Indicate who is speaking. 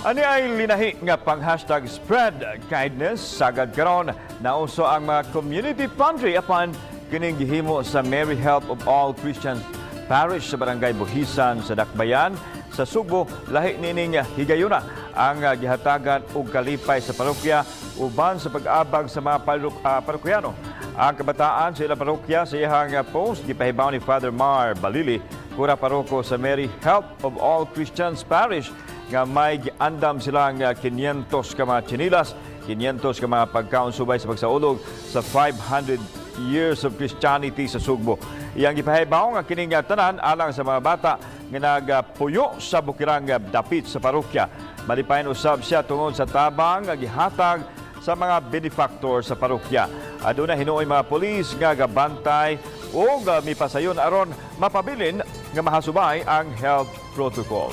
Speaker 1: Ani ay linahi nga pang #SpreadKindness. Sagad karon nauso ang mga community pantry, apan kining gihimo sa Mary Help of All Christians Parish sa Barangay Buhisan sa Dakbayan sa Sugbo, lahi nining higayuna ang gihatagan og kalipay sa parokya uban sa pag-abag sa mga parokyano. Ang kabataan sa ilang parokya. Sa iyang post, gipahibaw ni Father Mar Balili, kura paroko sa Mary Help of All Christians Parish, nga may giandam silang 500 ka mga tsinilas, 500 ka mga pagkaon subay sa pagsaulog sa 500 years of Christianity sa Sugbo. Iyang gipahibaw nga kining tanan alang sa mga bata nga nagpuyo sa bukirang dapit sa parokya. Malipayon usab siya tungod sa tabang nga gihatag sa mga benefactor sa parokya. Aduna hinuoy mga pulis nga gabantay o mipasayon aron mapabilin nga mahasubay ang health protocol.